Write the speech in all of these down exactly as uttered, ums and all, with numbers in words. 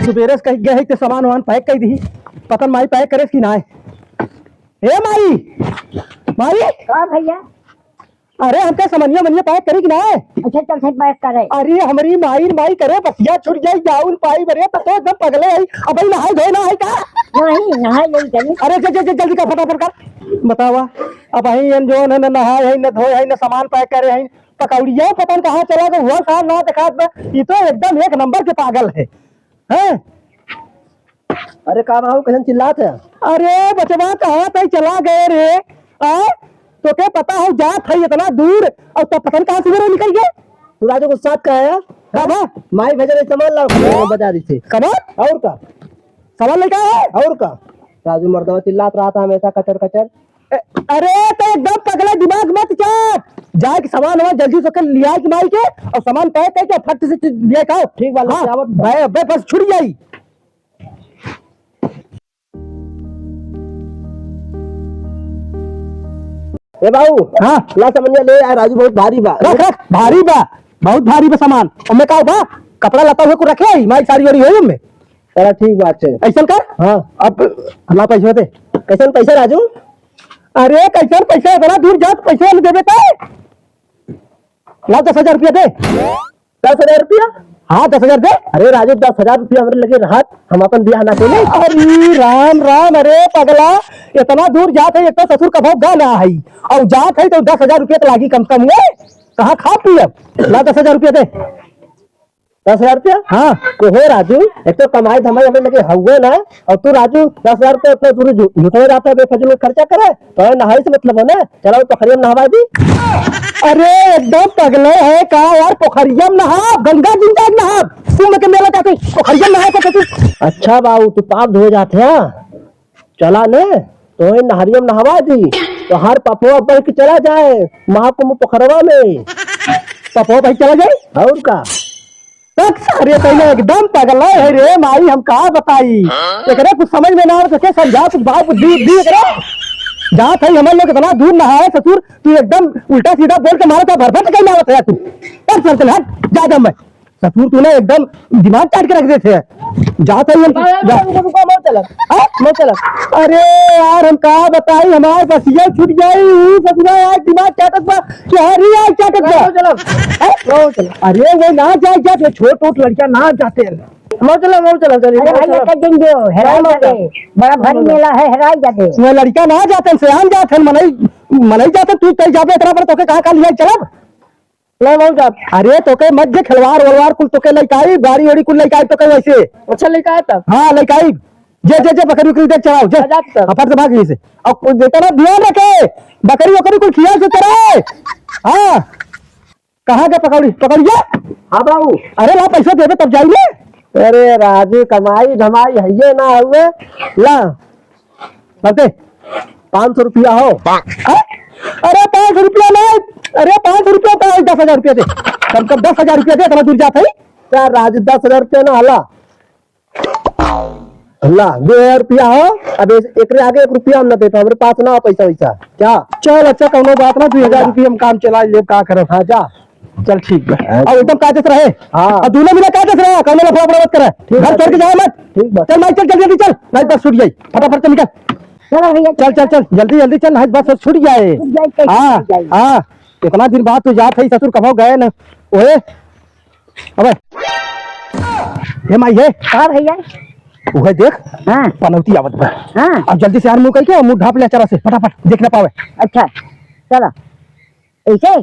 सुबेरे से कही गए है कि सामान वामान pack कइ दिही, पता न माई pack करेस कि नाहीं। ए माई, माई। का भइया? अरे हमके समनिया मनिया pack करी कि नाहीं? अच्छा चल से pack करे। अरे हमरी माई, माई करे बसिया छूट जाई, जाउन पाई बरे, त तो एकदम पगले आई। अबहीं नहाई धोए ना आई का? नहीं, नहाई नहीं चली। अरे जल-, जल-, जल-, जल्दी कर, फटाफट कर। बतावा, अबहीं एन जौन है, न नहाए है, न धोए है, न सामान pack करे है, पकौड़िया पता न कहाँ चला गया, हुआ सार ना देखात बा। ई तो एकदम एक नंबर के पागल है, हैं? अरे का बाबू, कैसन चिल्लात है? अरे बचवा, कहाँ तई चला गए रे? आ? तोके पता है जात है इतना दूर, और तब पता न कहाँ से मेरे निकल गए। तू राजू को साथ का है? का बा? माई भेजे रही सामान लाओ, बाजार से। कब? और का? सामान लेके आए? और का? राजू मर्दवा चिल्लात रहा था हमेशा कचर कचर। ए, अरे तो एकदम पगला दिमाग मत चाट, जाए के सामान वामान जल्दी से कर लिया के माई के, और सामान pack करके फट से लिया खाओ। ठीक बा, हाँ, लेके आवत बा। बे, बे, बस छुट जाई। ए बाबू, हाँ। ला समनिया ले आ, राजू बहुत भारी बा। रख, रख, भारी बा, बहुत भारी बा सामान। ओमे का बा? कपड़ा लत्ता हुए को रखे आई, माई साड़ी वाड़ी होई ओमे। चला ठीक बात है। ऐसन कर। हाँ। अब ला पैसा दे। कैसन पैसा राजू? अरे कैसन पैसा, इतना दूर जात पैसा न देबे ते? ला दस हजार रुपया दे। दस हजार रुपया? हाँ, दस हजार दे। अरे राजू, दस हजार रुपया हमरे लगे रहत, हम अपन बियाह ना कइले। अरे राम राम, अरे पगला, इतना दूर जात है, एक तो ससुर कभो गा ना है, और जात है तो दस हजार रुपया तो लागी कम से कम, हुए कहाँ खा पियब? ला दस हजार रुपया दे। दस हजार रुपया? हाँ। को हो राजू, एक तो कमाई धमाई हमरे लगे हउए ना, और तू राजू दस हजार रुपया इतना दूर झू-, झूठे जाता है, बेफजूल खर्चा करे। तोहरे नहाई से मतलब हो ना, चला वो पोखरिया में नहवा दी। अरे एकदम पगले है का यार, पोखरिया में नहाब, गंगा जी में नहाब, कुंभ के मेला जाते पोखरिया में नहाए के तू। अच्छा बाबू, तू पाप धोए जात है, चला ने, तोहे नहरिया में नहवा दी, तोहार पपवा बह के चला जाए महाकुंभ पोखरवा में, पपवा बह के चला जाए। और का? तक सारे पहले एकदम पगला है रे माई, हम का बताई। हाँ? एकरे कुछ समझ में ना आवत, के समझा कुछ बात बुद्धि उद्धि एकरे। जात है हमरे लोग इतना दूर नहाए ससुर, तू एकदम उल्टा सीधा बोल के मारत है, भर भर के कहीं आवत है तू। तक सर चल हट, जा जा मैं। ससुर तू ना एकदम दिमाग चाट के रख देते हैं। जात है हम, बाबा, जा। रुको, रुको, मत चला। हाँ? मत चला। अरे यार हम का बताई, हमार बसिया छूट जाई, ऊ ससुरा आज दिमाग चाटत बा, कि हरी आज चाटत बा। मत चला। हाँ? मत चला। अरे वो ना जाए, जाते छोट छोट लड़का ना जाते हैं। मत चला, मत चला, चलिए, अरे मत भाई, चला। लड़का देंगे, हेराई मत जाते। चला। बड़ा भारी मेला है, हेराई जाते। वो लड़का ना जाते, सयान जाते, मनई, मनई जाते, तू कहीं जाबे इतना बड़ा, तोके कहाँ, कहाँ लिया चलब? ले मौज जात। अरे तोके मत जे खिलवाड़ वलवाड़ कुल तोके लइकाई, गाड़ी ओड़ी कुल लइकाई तोके वैसे। अच्छा लइकाई तब? हाँ लइकाई। जे, जे, जे बकरी उकरी देख चराओ, जे। आ जात तब। हाँ, फट से भाग यहीं से। और कोई बेटा ना ध्यान रखे, बकरी वकरी कुल खियाल से चराए। हाँ। कहाँ गए पकौड़ी, पकौड़िया? हाँ बाबू। अरे ला पैसा देबे तब जाई ले। अरे राजू कमाई धमाई हइये ना हुए। ला। बाटे। पाँच सौ रुपया हो। हाँ? अरे पाँच सौ रुपया नहीं, अरे पाँच सौ रुपया तो दस हजार रुपया दे, कम कम दस हजार रुपया दे, इतना दूर जात है। क्या राजू, दस हजार रुपया ना हला? ला, दो हजार रुपया हो। अब इस-, एकरे आगे एक रुपया हम ना दे पाए, हमरे पास ना हो पैसा वैसा। क्या? चल अच्छा, कौनो बात ना, दो हजार रुपया हम काम चला ले, का करब? हाँ जा। चल ठीक बा। हाँ। अब एकदम कायदे से रहे। हाँ। अब दोनों मिला कायदे से रहे, कौनो लफड़ा वफड़ा मत करे। ठीक घर बा, छोड़ के ठीक। जाए मत। ठीक बा। चल माई, चल, चल, जल्दी चल, नाहीं बस छूट जाई, फटाफट से निकल। चलो भैया, चल, चल, चल, जल्दी, जल्दी चल, नाहीं बस छूट जाए। छूट जाए, कैसे हाँ, छूट जाए? हाँ, इतना दिन बाद तू जात है ससुर, कभो गए न। ओए, अबे, हे माई, हे। का भैया? उहे देख, हाँ। पनौती आवत बा। हाँ। अब जल्दी से यार मुँह करके मुँह ढाप ले अचारा से, फटाफट, देख ना पावे। अच्छा, चलो। ऐसे?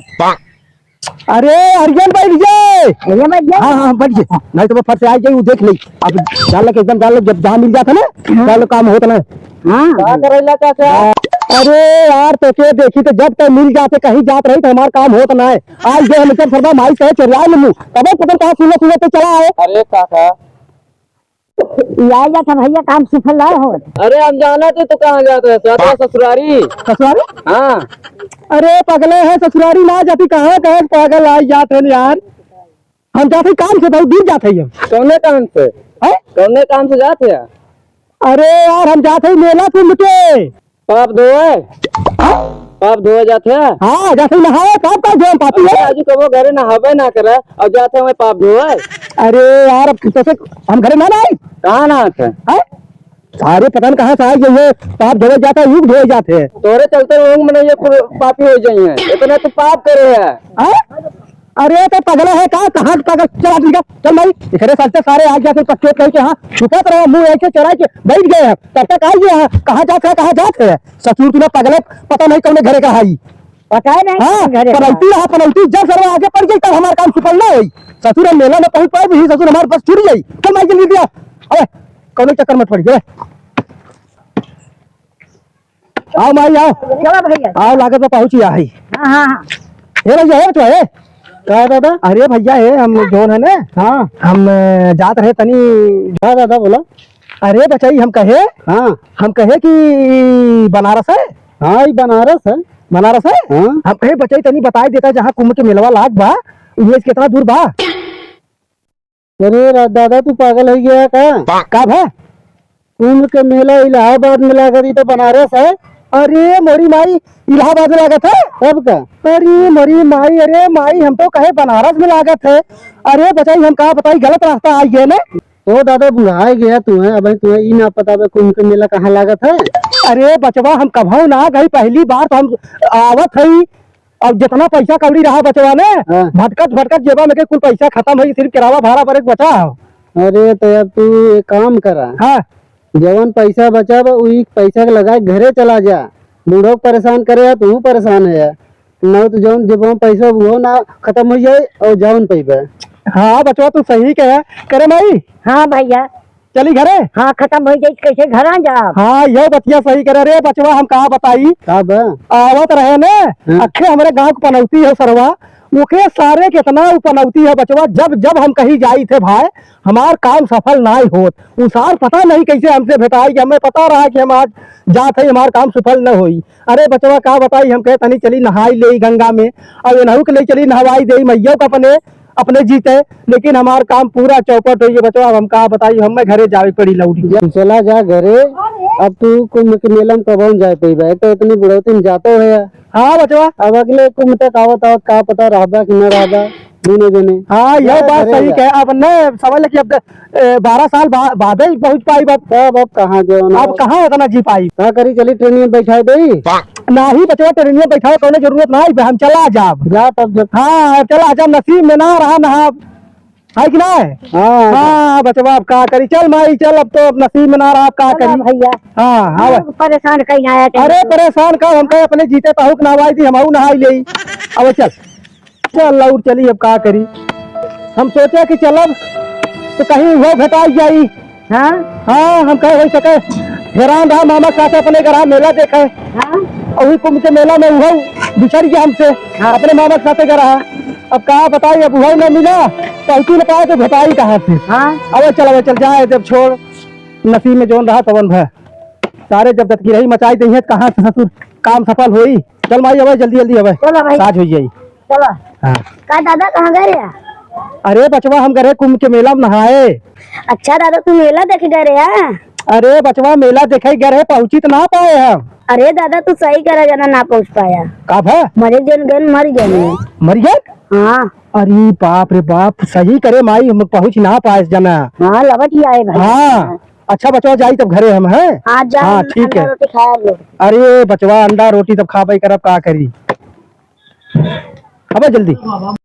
अरे, हरियन बैठ जाए। हरियन बैठ जाए? हाँ, हाँ, बैठ जाए। नाहीं तो वो फट से आ जाए, वो देख ले। अब डाल के एकदम डाल, जब जहाँ मिल जाता ना, हाँ। डाल काम होता ना। हाँ। का करैला चाचा? अरे यार, तोके देखी तो जब तक मिल जाते, कहीं जात रही तो हमार काम होत ना है। आज जे हम सब सरदा माई कहे चोरिया लेमू, तबे पता कहाँ सुनत सुनत तो चला आए। अरे काका। ई आ जात है भैया, काम सुफल ना हो। अरे हम जाना थे तो कहाँ जात है? जात है ससुरारी। ससुरारी? हाँ। अरे पगले है, ससुरारी ना जाती, कहाँ कहे पागल आई जात है यार। हम जात है काम से, बहुत दूर जात है हम। कौने काम से? हैं? कौने काम से जात है? अरे यार, हम जात है मेला कुंभ के। पाप धोए? हाँ? पाप धोए जात है? हाँ, जात है नहाए, पाप का धोए, पापी है। अरे, राजू कबो घरे नहावे ना करे, और जात है वहीं पाप धोए। अरे यार, अब कैसे हम घरे ना, ना आई? कहाँ ना आते? हैं? सारे पता न कहाँ से आई गई है, पाप धोवे जाता है, युग धोवे जाते हैं। तोरे चलते वो मने ये कुल पापी हो जाई हैं। इतना तो पाप करे है। हैं? अरे तो पगला है का? कहाँ पागल? चल आदमी का, चल भाई, इकरे साथ से सारे आ गया, फिर पक्के कह के, हाँ, छुपत रहो, मुंह ऐसे चढ़ा के बैठ गए हैं। तब तक आई गया है, कहाँ जात है, कहाँ जात है? ससुर तू ना पगले, पता नहीं कौन घरे का है। पता है नहीं हाँ, कौन घरे का। पनौती रहा, पनौती जब सरवा आगे पड़ गई, तब हमार काम सुफल ना होई। ससुर हम मेला में पहुंच पाए, भी ससुर हमार बस छूट जाई। चल माई जल्दी दिया। अबे, कौनो चक्कर मत पड़ी, अबे। आओ माई, आओ। चलो भैया। आओ, लागत बा पहुंची आई। हाँ, हाँ, हाँ। हे भैया, हे बचवा, हे। का है दादा? अरे भैया, हे हम जौन है ना, हाँ। हम, अ, जात रहे तनी। हाँ दादा, बोला। अरे बचाई, हम कहे, हाँ। हम कहे कि बनारस है? हाँ, ई बनारस है। बनारस है? हाँ। हम कहे बचाई, तनी बताई देता, जहाँ कुंभ के मेलवा लाग बा, इहे से कितना दूर बा? अरे रा-, दादा, तू पागल हो गया का? का भा? कुंभ के मेला इलाहाबाद में लागत, ई तो बनारस है। अरे मोरी माई, इलाहाबाद में लागत है? तब का? अरे मोरी माई, अरे माई, हम तो कहे बनारस में लागत है। अरे बचाई, हम का बताई, गलत रास्ता आई गए ना। ओ दादा, बुढ़ाए गया तू है, अब तू है, ई ना पता बे कुंभ के मेला कहाँ लागत है? अरे बचवा, हम कभऊ ना गई, पहली बार तो हम आवत हई। अब जितना पैसा कौड़ी रहा बचवा ने, हाँ। भटकत भटकत जेबा में के कुल पैसा खतम होई, सिर्फ किरावा भाड़ा पर एक बचा हो। अरे तो अब तू एक काम करा, हाँ। जवन पैसा बचा बा, उही पैसा के लगा के घरे चला जा। बूढ़ो के परेशान करे है, तू परेशान है, ना तो जवन जेबा में पैसा उहो ना खतम हो जाए और जवन पैबे। हाँ बचवा, तू सही कहे। करे माई? हाँ भैया। चली घरे? हाँ, खतम हो जाई, कैसे घर आ जा? हाँ, यह बतिया सही करे रे बचवा, हम का बताई। का बा? आवत रहे ने, हाँ। अखे हमरे गाँव के पनौती है सरवा, ओके सारे के इतना उ पनौती है बचवा, जब जब हम कहीं जाई थे भाई, हमार काम सफल नाई होत। उ सार पता नहीं कैसे हमसे भेटाई कि हमें पता रहा कि हम आज जात है, हमार काम सफल न होई। अरे बचवा का बताई, हम कहे तनी चली नहाई लेई गंगा में, अब एनहू के ले चली नहवाई देई मैया का अपने अपने जीते, लेकिन हमार काम पूरा चौपट होई गया बचवा। अब हम का बताई, हमें घरे जावे के पड़ी लौट के। चला जा घरे, अब तू कुंभ के मेला में कबहुँ जाए पइबा, एक तो इतनी बुढ़ौती में जातो है। हाँ बचवा। अब अगले कुंभ तक आवत आवत का पता रहबा कि न रहबा, दूनो जने। हाँ, यह जा बात घरे सही जा। कहे। अब न समझ ले कि अब ए, बारह साल बा-, बादे ही पहुँच पाई बाप। तब अब कहाँ जाओ ना? अब कहाँ इतना जी पाई? का करी, चली ट्रेन में बैठा दे। नाही बचवा, ट्रेन में बैठावे कौनो जरूरत नाही बे, हम चला जाब। जा तब जब। हाँ, चला जाब, नसीब में ना रहा ना। है कि ना? हाँ। हाँ बचवा, अब का करी, चल माई चल, अब तो अब नसीब में ना रहा, अब का चला करी। भैया। हाँ, हाँ भाई। परेशान कहीं ना आया, अरे परेशान का, हम कहे अपने जीते ताहू के नहवाई दी, हम नहाई ले। अब चल। चल, लौट चली, अब का करी? हम सोचे कि चलब, तो कहीं उहो भेटाई जाई। हाँ? हाँ, हम कहे, वही सके, हैरान रहा मामा के साथ अपने घर मेला देखे। हाँ? और वही कुंभ के मेला में उहो बिछड़ गया हमसे, हाँ। अपने मामा के साथ घर। अब का बताई, अब उहो न मिला, पहुँची न पाए, तो भेटाई कहाँ से? हाँ? अब चल, अब चल, जाए, जब छोड़, नसीब में जौन रहा, तवन भय। सारे जब दतकिरही मचाई देइहें, त कहाँ से ससुर काम सफल होई? चल माई, अबे जल्दी जल्दी अबे। चलो भाई। साझ होई जाई। चलो। हाँ। का दादा कहाँ गए रहे? अरे बचवा, हम गए रहे कुंभ के मेला में नहाए। अच्छा दादा, तू मेला देखे गए रहे? अरे बचवा, मेला देखे गए रहे, पहुँची तो ना पाए हम। अरे दादा, तू सही करे जना ना पहुँच पाया। का भा? मरे जन गए, मर गए। मर गए? हाँ। अरे बाप रे बाप, सही करे माई, हम पहुँच ना पाए जना। हाँ, लवट ही आए भाई। हाँ। अच्छा बचवा, जाई तब घरे हम, हैं? हाँ, जा, हाँ, ठीक अंडा है। रोटी खाया लो। अरे बचवा, अंडा रोटी तब खाबे करब, का करी? अबे जल्दी।